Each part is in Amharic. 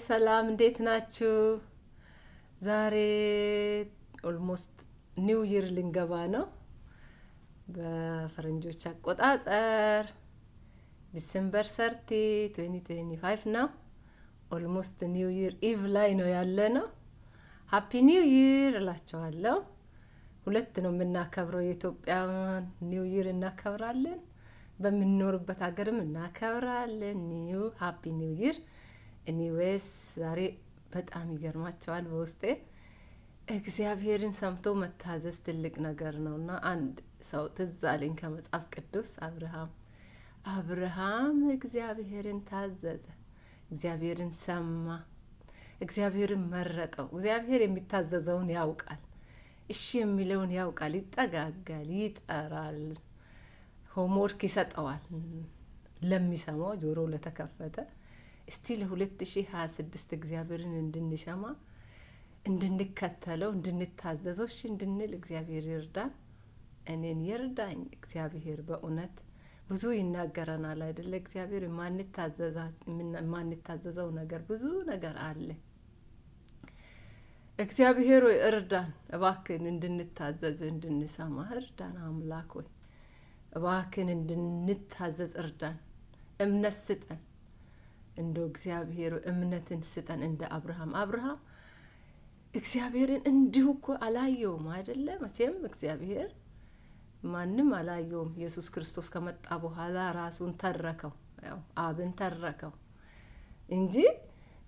ሰላም እንዴት ናችሁ? ዛሬ almost new year ልንገባ ነው። በፈረንጆች አቆጣጠር December 30, 2025 ነው። Almost New Year Eve ላይ ነው ያለነው። Happy New Year እላችኋለሁ። ሁለት ነው የምናከብረው። የኢትዮጵያን New Year እናከብራለን፣ በምንኖርበት ሀገርም እናከብራለን። New Happy New Year። Anyways፣ ዛሬ በጣም ይገርማችኋል፣ በውስጤ እግዚአብሔርን ሰምቶ መታዘዝ ትልቅ ነገር ነው እና አንድ ሰው ትዝ አለኝ ከመጽሐፍ ቅዱስ፣ አብርሃም። አብርሃም እግዚአብሔርን ታዘዘ፣ እግዚአብሔርን ሰማ፣ እግዚአብሔርን መረጠው። እግዚአብሔር የሚታዘዘውን ያውቃል፣ እሺ የሚለውን ያውቃል። ይጠጋጋል፣ ይጠራል፣ homework ይሰጠዋል ለሚሰማው፣ ጆሮ ለተከፈተ። እስቲ ለ2026 እግዚአብሔርን እንድንሰማ፣ እንድንከተለው፣ እንድንታዘዘው፣ እሺ እንድንል እግዚአብሔር ይርዳን። እኔን ይርዳኝ እግዚአብሔር። በእውነት ብዙ ይናገረናል አይደለ? እግዚአብሔር የማንታዘዘው ነገር ብዙ ነገር አለ። እግዚአብሔር ሆይ እርዳን እባክን፣ እንድንታዘዝ፣ እንድንሰማ እርዳን። አምላክ ሆይ እባክን እንድንታዘዝ እርዳን። እምነት ስጠን። እንደው እግዚአብሔር እምነትን ስጠን እንደ አብርሃም። አብርሃም እግዚአብሔርን እንዲሁ እኮ አላየውም አይደለ? መቼም እግዚአብሔር ማንም አላየውም። ኢየሱስ ክርስቶስ ከመጣ በኋላ ራሱን ተረከው፣ ያው አብን ተረከው እንጂ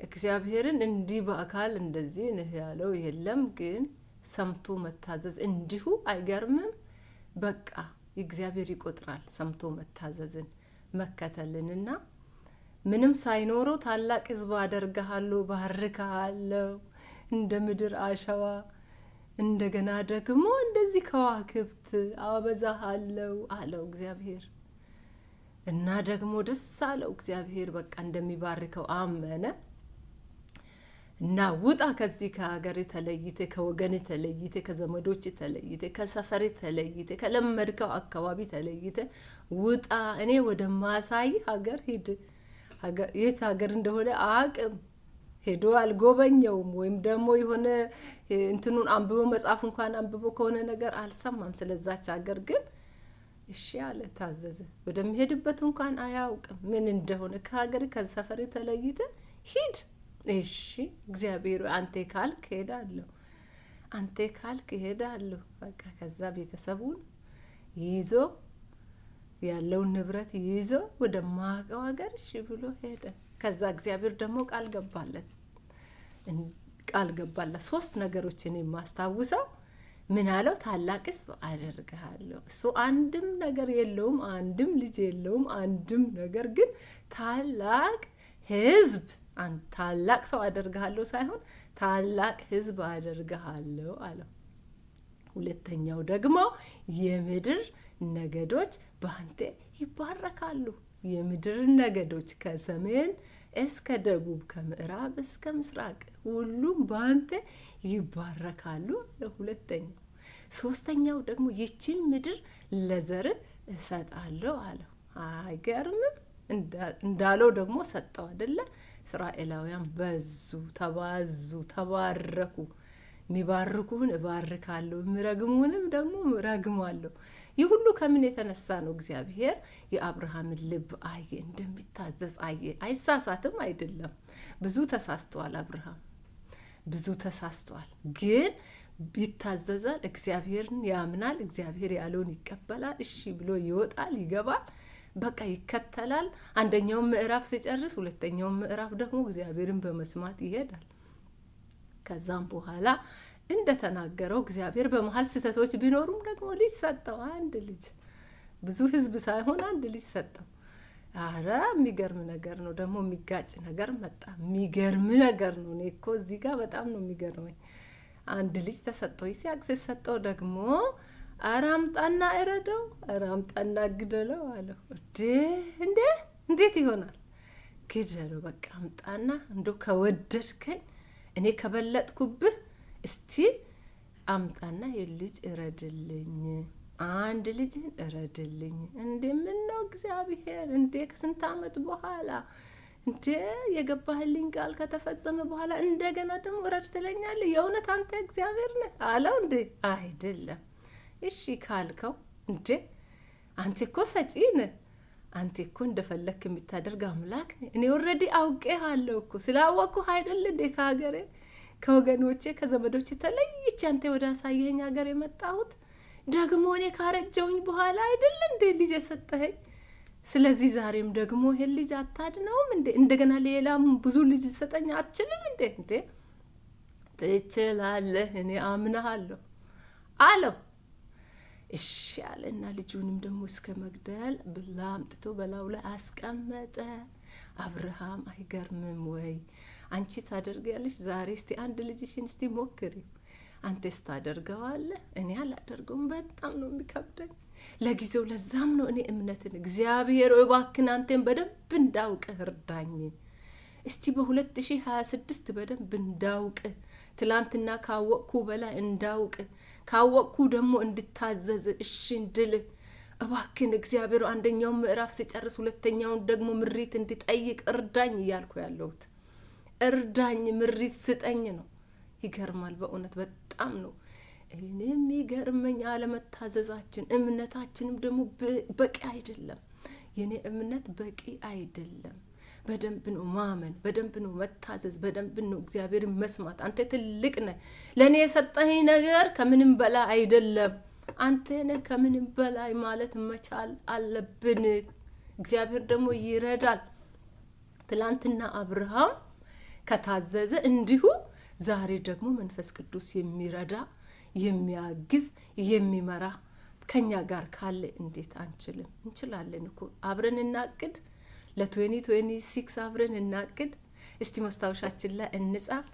እግዚአብሔርን እንዲህ በአካል እንደዚህ ነህ ያለው የለም። ግን ሰምቶ መታዘዝ እንዲሁ አይገርምም? በቃ እግዚአብሔር ይቆጥራል ሰምቶ መታዘዝን፣ መከተልንና ምንም ሳይኖረው ታላቅ ሕዝብ አደርግሃለሁ፣ ባርክሃለሁ እንደ ምድር አሸዋ፣ እንደገና ደግሞ እንደዚህ ከዋክብት አበዛሃለሁ አለው እግዚአብሔር። እና ደግሞ ደስ አለው እግዚአብሔር፣ በቃ እንደሚባርከው አመነ። እና ውጣ ከዚህ፣ ከሀገር ተለይተ፣ ከወገን ተለይተ፣ ከዘመዶች ተለይተ፣ ከሰፈር ተለይተ፣ ከለመድከው አካባቢ ተለይተ ውጣ፣ እኔ ወደማሳይህ ሀገር ሂድ። የት ሀገር እንደሆነ አቅም ሄዶ አልጎበኘውም፣ ወይም ደግሞ የሆነ እንትኑን አንብቦ፣ መጽሐፍ እንኳን አንብቦ ከሆነ ነገር አልሰማም ስለዛች ሀገር። ግን እሺ አለ፣ ታዘዘ። ወደሚሄድበት እንኳን አያውቅም ምን እንደሆነ። ከሀገር ከሰፈር ተለይተ ሂድ። እሺ እግዚአብሔር አንተ ካልክ እሄዳለሁ፣ አንተ ካልክ እሄዳለሁ። በቃ ከዛ ቤተሰቡን ይዞ፣ ያለውን ንብረት ይዞ ወደማያውቀው ሀገር እሺ ብሎ ሄደ። ከዛ እግዚአብሔር ደግሞ ቃል ገባለት፣ ቃል ገባለት። ሶስት ነገሮችን የማስታውሰው ምን አለው? ታላቅ ሕዝብ አደርግሃለሁ። እሱ አንድም ነገር የለውም፣ አንድም ልጅ የለውም፣ አንድም ነገር፣ ግን ታላቅ ሕዝብ፣ ታላቅ ሰው አደርግሃለሁ ሳይሆን ታላቅ ሕዝብ አደርግሃለሁ አለው። ሁለተኛው ደግሞ የምድር ነገዶች በአንተ ይባረካሉ። የምድር ነገዶች ከሰሜን እስከ ደቡብ፣ ከምዕራብ እስከ ምስራቅ ሁሉም በአንተ ይባረካሉ አለ። ሁለተኛው። ሶስተኛው ደግሞ ይችን ምድር ለዘርህ እሰጣለሁ አለው። አይገርምም? እንዳለው ደግሞ ሰጠው አይደለ? እስራኤላውያን በዙ፣ ተባዙ፣ ተባረኩ። የሚባርኩህን እባርካለሁ፣ የሚረግሙህንም ደግሞ እረግማለሁ። ይህ ሁሉ ከምን የተነሳ ነው? እግዚአብሔር የአብርሃምን ልብ አየ፣ እንደሚታዘዝ አየ። አይሳሳትም አይደለም፣ ብዙ ተሳስቷል አብርሃም፣ ብዙ ተሳስቷል። ግን ይታዘዛል፣ እግዚአብሔርን ያምናል፣ እግዚአብሔር ያለውን ይቀበላል። እሺ ብሎ ይወጣል፣ ይገባል፣ በቃ ይከተላል። አንደኛውን ምዕራፍ ሲጨርስ ሁለተኛውን ምዕራፍ ደግሞ እግዚአብሔርን በመስማት ይሄዳል። ከዛም በኋላ እንደተናገረው እግዚአብሔር በመሀል ስህተቶች ቢኖሩም ደግሞ ልጅ ሰጠው። አንድ ልጅ፣ ብዙ ህዝብ ሳይሆን አንድ ልጅ ሰጠው። አረ የሚገርም ነገር ነው። ደግሞ የሚጋጭ ነገር መጣ። የሚገርም ነገር ነው። እኔ እኮ እዚህ ጋር በጣም ነው የሚገርመኝ። አንድ ልጅ ተሰጠው። ይስሐቅ ሲሰጠው ደግሞ አረ አምጣና እረደው፣ አረ አምጣና ግደለው አለው። እንዴ፣ እንዴ፣ እንዴት ይሆናል? ግደለው በቃ፣ አምጣና እንዶ ከወደድከኝ፣ እኔ ከበለጥኩብህ፣ እስቲ አምጣና የልጅ እረድልኝ፣ አንድ ልጅህን እረድልኝ። እንዴ፣ ምን ነው እግዚአብሔር፣ እንዴ፣ ከስንት ዓመት በኋላ እንዴ የገባህልኝ ቃል ከተፈጸመ በኋላ እንደገና ደግሞ እረድ ትለኛለህ? የእውነት አንተ እግዚአብሔር ነህ አለው። እንዴ አይደለም። እሺ ካልከው፣ እንዴ አንተ እኮ ሰጪ ነህ፣ አንተ እኮ እንደፈለግክ የምታደርግ አምላክ ነህ። እኔ already አውቄሃለሁ እኮ፣ ስላወቅኩህ አይደል እንዴ ከሀገሬ፣ ከወገኖቼ፣ ከዘመዶቼ ተለይቼ አንተ ወደ አሳየኸኝ ሀገር የመጣሁት? ደግሞ እኔ ካረጀውኝ በኋላ አይደል እንዴ ልጅ የሰጠኸኝ? ስለዚህ ዛሬም ደግሞ ይሄን ልጅ አታድነውም እንዴ? እንደገና ሌላም ብዙ ልጅ ልሰጠኝ አትችልም እንዴ? እንዴ ትችላለህ፣ እኔ አምናሃለሁ አለው። እሺ አለና ልጁንም ደግሞ እስከ መግደል ብላ አምጥቶ በላዩ ላይ አስቀመጠ። አብርሃም አይገርምም ወይ? አንቺ ታደርጊያለሽ? ዛሬ እስቲ አንድ ልጅሽን እስቲ ሞክሪው። አንተስ ታደርገዋለህ? እኔ አላደርገውም። በጣም ነው የሚከብደኝ ለጊዜው። ለዛም ነው እኔ እምነትን፣ እግዚአብሔር እባክን አንተን በደንብ እንዳውቅህ እርዳኝ። እስቲ በ2026 በደንብ እንዳውቅህ፣ ትላንትና ካወቅኩ በላይ እንዳውቅ፣ ካወቅኩ ደግሞ እንድታዘዝ፣ እሺ እንድልህ እባክን እግዚአብሔር፣ አንደኛውን ምዕራፍ ሲጨርስ ሁለተኛውን ደግሞ ምሪት እንድጠይቅ እርዳኝ እያልኩ ያለሁት፣ እርዳኝ፣ ምሪት ስጠኝ ነው። ይገርማል በእውነት፣ በጣም ነው እኔ የሚገርመኝ አለመታዘዛችን። እምነታችንም ደግሞ በቂ አይደለም። የኔ እምነት በቂ አይደለም። በደንብ ነው ማመን፣ በደንብ ነው መታዘዝ፣ በደንብ ነው እግዚአብሔርን መስማት። አንተ ትልቅ ነህ። ለእኔ የሰጠኸኝ ነገር ከምንም በላይ አይደለም። አንተ ነህ ከምንም በላይ ማለት መቻል አለብን። እግዚአብሔር ደግሞ ይረዳል። ትላንትና አብርሃም ከታዘዘ እንዲሁ ዛሬ ደግሞ መንፈስ ቅዱስ የሚረዳ፣ የሚያግዝ፣ የሚመራ ከኛ ጋር ካለ እንዴት አንችልም? እንችላለን እኮ። አብረን እናቅድ። ለ2026 አብረን እናቅድ። እስቲ ማስታወሻችን ላይ እንጻፍ።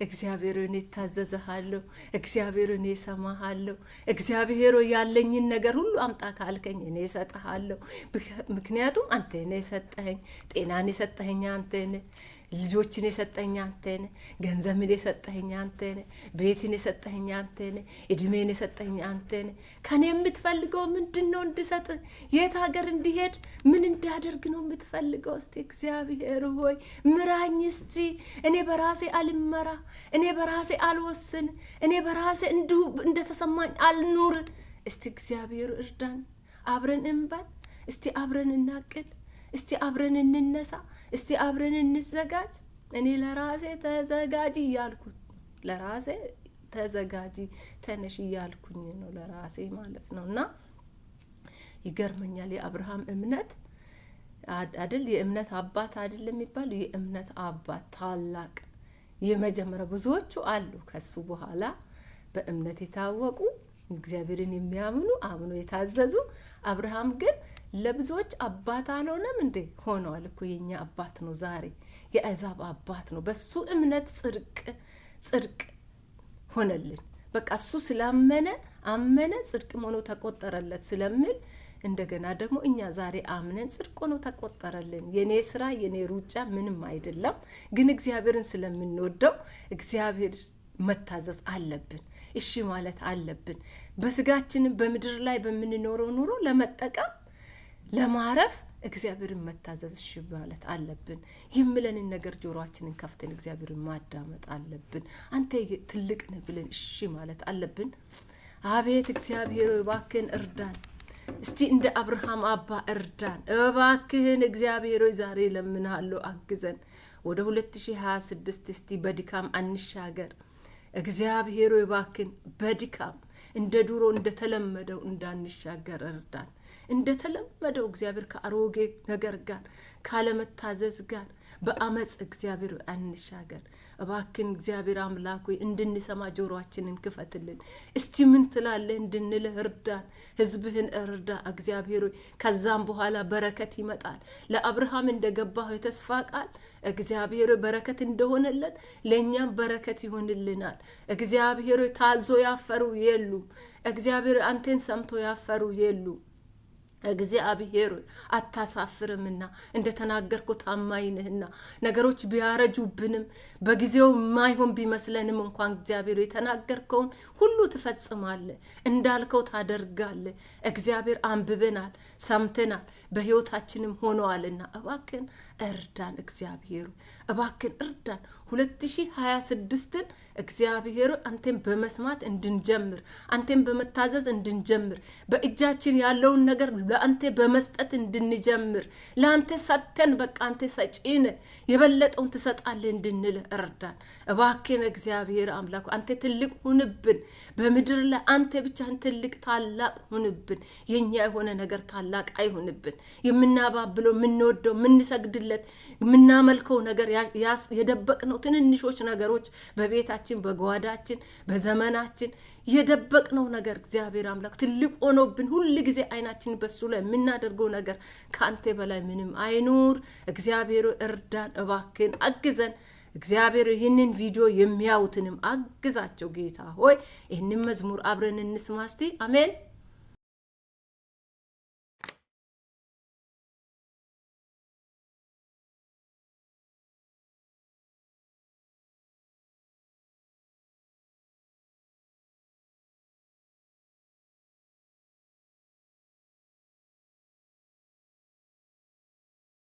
እግዚአብሔር፣ እኔ እታዘዝሃለሁ። እግዚአብሔር፣ እኔ እሰማሃለሁ። እግዚአብሔር ያለኝን ነገር ሁሉ አምጣ ካልከኝ እኔ እሰጥሃለሁ። ምክንያቱም አንተ ነህ የሰጠኸኝ፣ ጤናን የሰጠኸኝ አንተ ነህ፣ ልጆችን የሰጠኸኝ አንተ ነህ፣ ገንዘብን የሰጠኸኝ አንተ ነህ፣ ቤትን የሰጠኸኝ አንተ ነህ፣ እድሜን የሰጠኸኝ አንተ ነህ። ከኔ የምትፈልገው ምንድን ነው? እንድሰጥ፣ የት ሀገር እንዲሄድ፣ ምን እንዳደርግ ነው የምትፈልገው? እስቲ እግዚአብሔር ሆይ ምራኝ። እስቲ እኔ በራሴ አልመራ፣ እኔ በራሴ አልወስን፣ እኔ በራሴ እንዲሁ እንደተሰማኝ አልኑር። እስቲ እግዚአብሔር እርዳን፣ አብረን እንበል፣ እስቲ አብረን እናቅድ፣ እስቲ አብረን እንነሳ፣ እስቲ አብረን እንዘጋጅ። እኔ ለራሴ ተዘጋጂ እያልኩት፣ ለራሴ ተዘጋጂ፣ ተነሽ እያልኩኝ ነው፣ ለራሴ ማለት ነው። እና ይገርመኛል የአብርሃም እምነት አይደል? የእምነት አባት አይደል የሚባል? የእምነት አባት ታላቅ የመጀመሪያ፣ ብዙዎቹ አሉ ከሱ በኋላ በእምነት የታወቁ፣ እግዚአብሔርን የሚያምኑ፣ አምኖ የታዘዙ። አብርሃም ግን ለብዙዎች አባት አልሆነም እንዴ? ሆነዋል እኮ። የኛ አባት ነው፣ ዛሬ የአሕዛብ አባት ነው። በሱ እምነት ጽድቅ ሆነልን። በቃ እሱ ስላመነ፣ አመነ ጽድቅም ሆኖ ተቆጠረለት ስለሚል እንደገና ደግሞ እኛ ዛሬ አምነን ጽድቅ ሆኖ ተቆጠረልን። የኔ ስራ፣ የኔ ሩጫ ምንም አይደለም፣ ግን እግዚአብሔርን ስለምንወደው እግዚአብሔር መታዘዝ አለብን። እሺ ማለት አለብን። በስጋችንም በምድር ላይ በምንኖረው ኑሮ ለመጠቀም፣ ለማረፍ እግዚአብሔርን መታዘዝ፣ እሺ ማለት አለብን። የሚለንን ነገር ጆሮአችንን ከፍተን እግዚአብሔርን ማዳመጥ አለብን። አንተ ትልቅ ነህ ብለን እሺ ማለት አለብን። አቤት እግዚአብሔር እባክህን እርዳን። እስቲ እንደ አብርሃም አባ እርዳን እባክህን እግዚአብሔር ሆይ፣ ዛሬ እለምንሃለሁ፣ አግዘን። ወደ 2026 እስቲ በድካም አንሻገር። እግዚአብሔር ሆይ እባክህን በድካም እንደ ድሮ እንደተለመደው እንዳንሻገር እርዳን። እንደተለመደው እግዚአብሔር ከአሮጌ ነገር ጋር፣ ካለመታዘዝ ጋር፣ በአመፅ እግዚአብሔር አንሻገር። እባክን እግዚአብሔር አምላክ ሆይ እንድንሰማ ጆሮአችንን ክፈትልን። እስቲ ምን ትላለህ እንድንልህ እርዳን። ህዝብህን እርዳ እግዚአብሔር ሆይ። ከዛም በኋላ በረከት ይመጣል። ለአብርሃም እንደገባው የተስፋ ቃል እግዚአብሔር በረከት እንደሆነለት ለእኛም በረከት ይሆንልናል። እግዚአብሔር ሆይ ታዞ ያፈሩ የሉም። እግዚአብሔር አንተን ሰምቶ ያፈሩ የሉም። እግዚአብሔር ሆይ አታሳፍርምና፣ እንደ ተናገርኩ ታማኝ ነህና፣ ነገሮች ቢያረጁብንም፣ በጊዜው ማይሆን ቢመስለንም እንኳን እግዚአብሔር የተናገርከውን ሁሉ ትፈጽማለህ፣ እንዳልከው ታደርጋለህ። እግዚአብሔር አንብበናል፣ ሰምተናል፣ በሕይወታችንም ሆነዋልና እባክን እርዳን። እግዚአብሔር እባክን እርዳን። 2026ን እግዚአብሔር አንተን በመስማት እንድንጀምር፣ አንተን በመታዘዝ እንድንጀምር፣ በእጃችን ያለውን ነገር ለአንተ በመስጠት እንድንጀምር፣ ለአንተ ሰጥተን በቃ አንተ ሰጪ ነህ፣ የበለጠውን ትሰጣለህ እንድንል እርዳን። እባክን እግዚአብሔር አምላክ አንተ ትልቅ ሁንብን። በምድር ላይ አንተ ብቻህን ትልቅ ታላቅ ሁንብን። የኛ የሆነ ነገር ታላቅ አይሁንብን። የምናባብለው፣ የምንወደው፣ የምንሰግድለት፣ የምናመልከው ነገር፣ የደበቅነው ትንንሾች ነገሮች በቤታችን፣ በጓዳችን፣ በዘመናችን የደበቅነው ነገር እግዚአብሔር አምላክ ትልቅ ሆኖብን ሁል ጊዜ አይናችን በሱ ላይ የምናደርገው ነገር ከአንተ በላይ ምንም አይኑር። እግዚአብሔር እርዳን፣ እባክን አግዘን። እግዚአብሔር ይህንን ቪዲዮ የሚያዩትንም አግዛቸው። ጌታ ሆይ ይህንን መዝሙር አብረን እንስማ እስቲ። አሜን።